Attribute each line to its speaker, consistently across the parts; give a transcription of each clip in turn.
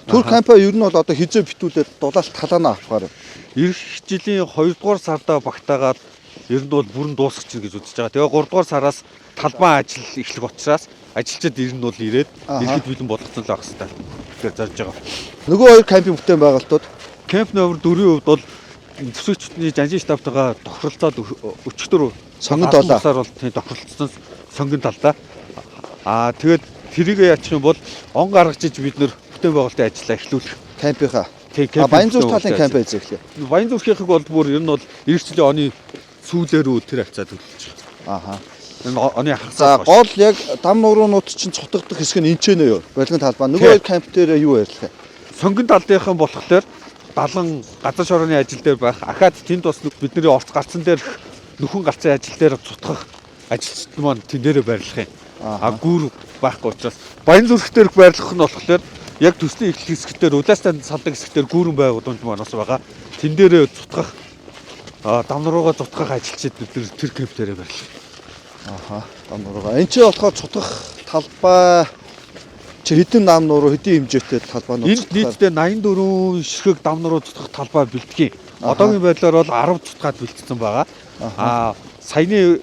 Speaker 1: Төр компани ер нь бол одоо хизээ битүүлээд дулаалт талаанаа авахаар.
Speaker 2: Ирэх жилийн 2 дугаар сарда багтаагаад ер нь бол бүрэн дуусгах чинь гэж үзэж байгаа. Тэгээ 3 дугаар сараас талбай ажил эхлэх учраас ажилчид ер нь бол ирээд ирэхэд бэлэн болгоцсон л байх хэрэгтэй. Тэгэхээр зорж байгаа.
Speaker 1: Нөгөө хоёр кампын бүтээн байгуулалтууд
Speaker 2: Кемп номер 4-ийн хувьд бол төсөөлчдний жанжин штабтайгаа тохиролцоод өчигдөр
Speaker 1: Сонгон долоо.
Speaker 2: Сар бол тийм тохиролцсон сонгон талдаа. Аа тэгээд тэрийг яачих юм бол он гаргаж иж бид нэр бүтээн байгуулалтын ажлаа эхлүүлэх.
Speaker 1: Кампынхаа.
Speaker 2: Тийм,
Speaker 1: А
Speaker 2: кемпийн
Speaker 1: Баянзүр
Speaker 2: бүтээн
Speaker 1: талын
Speaker 2: байгуулалтын
Speaker 1: камп эзэх лээ.
Speaker 2: ажил. Баянзүрхийнхэг бол бүр ер нь бол ирэх жилийн оны сүүлээр үү тэр хавцаа төлөвлөж байгаа.
Speaker 1: Аха.
Speaker 2: Энэ оны хагас.
Speaker 1: За, гол яг дам нуруунууд чинь цутгадах хэсэг нь энэ ч нэ юу? Болгон талбай. Нөгөө хоёр камп дээр юу ярьлах вэ?
Speaker 2: Сонгон талынхан болохоор далан газар шорооны ажил дээр байх. Ахаад тэнд бас бидний орц гарцан дээр нөхөн гарцын ажил дээр цутгах ажилчид маань тэн дээрээ байрлах юм. А гүүр байхгүй учраас Баянзүрх дээрх байрлах нь болохоор яг төслийн эхлэх хэсгээр улаастан салдаг хэсгээр гүүрэн байгууламж маань бас байгаа. Тэн дээрээ цутгах дам руугаа цутгах ажилчид бид нар тэр кемп дээрээ байрлах.
Speaker 1: Аха. Дам нуруугаа. Энд чинь болохоор цутгах талбай чи хэдэн дам нуруу, хэдэн хэмжээтэй талбайнууд
Speaker 2: Энд нийтдээ 84 ширхэг дам нуруу цутгах талбай бэлтгэе. Одоогийн байдлаар бол 10 цутгаад бэлтгэсэн байгаа. Аа саяны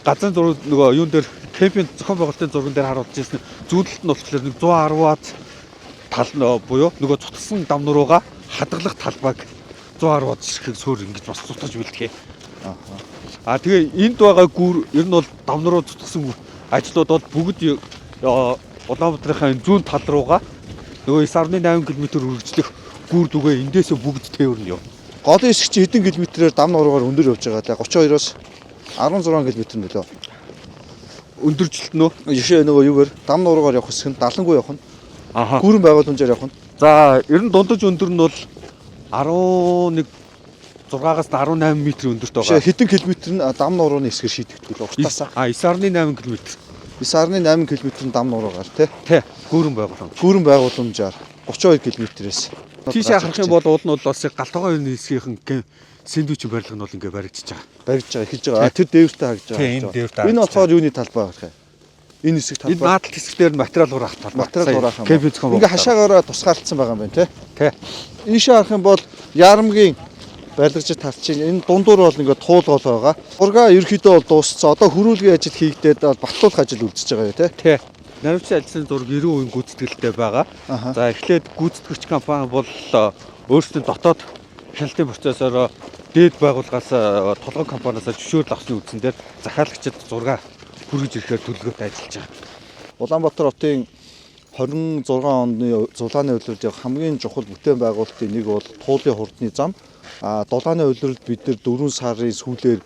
Speaker 2: газрын зураг нөгөө юун дээр кемпинг зохион байгуулалтын зурган дээр харуулж ирсэн зүүдлэлт нь болохоор нэг 110-аад тал буюу нөгөө цутгсан дам нуруугаа хадгалах талбайг 110-аад ширхэг суурь ингэж бас цутгаж бэлтгэе. Аа тэгээ энд байгаа гүр ер нь бол дам нуруу цутгсан ажлууд бол бүгд Улаанбаатарын энэ зүүн тал руугаа нөгөө 9.8 км үргэлжлэх гүр дүгээ эндээсээ бүгд тээвэрнэ юу.
Speaker 1: Голын хэсэг чи хэдэн километрээр дам нуруугаар өндөр явж байгаа лээ? 32-оос 16 км нөлөө.
Speaker 2: Өндөржилт нөө.
Speaker 1: Жишээ нөгөө юугаар дам нуруугаар явах хэсэг нь далангүй явах нь
Speaker 2: Аха.
Speaker 1: гүрэн байгууламжаар явах нь
Speaker 2: За, ер нь дундаж өндөр нь бол 11 6-аас 18 м өндөрт
Speaker 1: жишээ
Speaker 2: байгаа.
Speaker 1: хэдэн километр нь дам нурууны хэсгээр шийдэгдэх вэ? Уртаасаа
Speaker 2: 9.8 км.
Speaker 1: 9.8 км нь дам нуруугаар тий.
Speaker 2: Тэ, гүрэн байгууламж.
Speaker 1: Гүрэн байгууламжаар 32 км-ээс.
Speaker 2: Тийш харах юм бол уул нь бол бас галтгой энэ хэсгийнхэн сэндвич барилга нь бол ингээ баригдчихж байгаа.
Speaker 1: Баригдж байгаа, эхэлж байгаа. Тэр дээвэртэй харагдж байгаа.
Speaker 2: Тий, энэ дээвэртэй
Speaker 1: Энэ
Speaker 2: харагдаж
Speaker 1: болохоор юуны талбай байх вэ? Энэ хэсэг
Speaker 2: Энэ
Speaker 1: талбай
Speaker 2: наадалт хэсэг дээр нь материал хураах талбай.
Speaker 1: Материал хураах юм.
Speaker 2: Кемпинг зохион
Speaker 1: Ингээ хашаагаараа тусгаарлцсан байгаа юм байна тий.
Speaker 2: Тий.
Speaker 1: Ийшээ харах юм бол Ярамгийн барилгажид тал чинь энэ дундуур бол ингээ туулгол байгаа. Зурга ерөөхдөө бол дууссан. Одоо хөрвүүлгийн ажил хийгдээд бол батлуулах ажил үлдчихэж байгаа юу тий.
Speaker 2: Тий. Наривчсан ажлын зураг 90% гүйцэтгэлтэй байгаа.
Speaker 1: Аха.
Speaker 2: За, эхлээд гүйцэтгэгч компани бол өөрсдийн дотоод хяналтын процессороо дээд байгууллагаас толгой компаниас зөвшөөрөл авсны үндсэн дээр захиалагчид зураг хүргэж ирэхээр төлөвлөгөөтэй ажиллаж байгаа.
Speaker 1: Улаанбаатар хотын 26 оны зулааны улиралд явах хамгийн чухал бүтээн байгуулалтын нэг бол туулын хурдны зам. А дулааны улиралд бид нар 4 сарын сүүлээр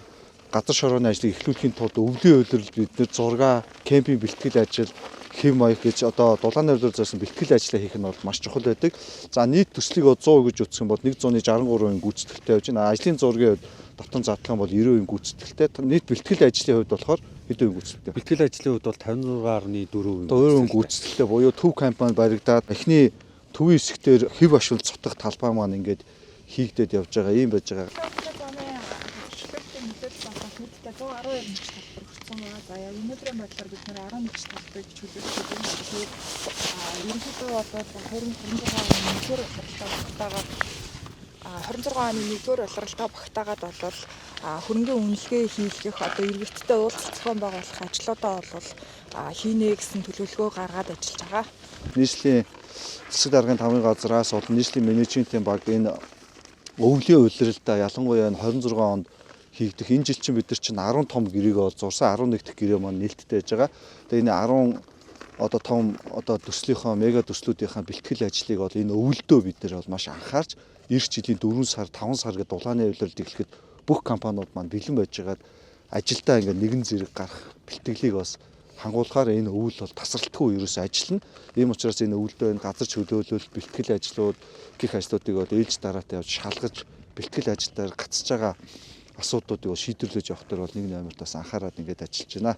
Speaker 1: газар шорооны ажлыг эхлүүлэхийн тулд өвлийн улиралд бид нар зурга, кемпинг бэлтгэл ажил, хэв маяг гэж одоо дулааны улирал зорьсон бэлтгэл ажлаа хийх нь бол маш чухал байдаг. За, нийт төслийг 100% гэж үзэх юм бол 163% гүйцэтгэлтэй явж байна. Ажлын зургийн хувьд дотон задлах юм бол 90% гүйцэтгэлтэй. Нийт бэлтгэл ажлын хувьд болохоор хэдэн хувь гүйцэтгэлтэй?
Speaker 2: Бэлтгэл ажлын хувьд бол 56.4%.
Speaker 1: Одоо өөр гүйцэтгэлтэй буюу төв компани баригдаад эхний төвийн хэсэгтэр хэв ашуул цутгах талбай маань ингээд хийгдээд явж байгаа юм байж байгаа.
Speaker 3: Замын хөдөлгөөнтэй нөлөөлөл авах нийтдээ 112 нэгж талбар өгсөн байгаа. За, яг өнөөдрийн байдлаар бид нэр 11 талбарыг чөлөөлж байна. Тэгэхээр ерөнхийдөө бол 2026 оны 1-р улиралтай багтаагаад 26 оны 1-р улиралтай багтаагаад бол хөрөнгөний үнэлгээ хийлгэх, одоо иргэдтэй уулзалт зохион байгуулах ажлуудаа бол хийнэ гэсэн төлөвлөгөө гаргаад ажиллаж байгаа.
Speaker 1: Нийслэлийн засаг даргын тамгын газраас бол нийслэлийн менежментийн баг энэ өвлийн улиралдаа, ялангуяа энэ 26 онд хийгдэх, энэ жил чинь бид нар чинь 10 том гэрээг бол зурсан, 11 дахь гэрээ маань нээлттэй байж байгаа. Тэгээ энэ 10 одоо том одоо төслийнхөө мега төслүүдийнхаа бэлтгэл ажлыг бол энэ өвөлдөө бид нар бол маш анхаарч ирэх жилийн 4 сар, 5 сар гэдэг дулааны улиралд эхлэхэд бүх компаниуд маань бэлэн байж байгаад ажилдаа ингээд нэгэн зэрэг гарах бэлтгэлийг бас хангуулахаар энэ өвөл бол тасралтгүй ерөөсөө ажиллана. Ийм учраас энэ өвөлдөө энэ газар чөлөөлөл, бэлтгэл ажлууд гих ажлуудыг бол ээлж дараатай явж шалгаж, бэлтгэл ажилдаар гацж байгаа асуудлуудыг бол шийдвэрлэж явах дээр бол нэг номерт бас анхаарад ингээд ажиллаж байна.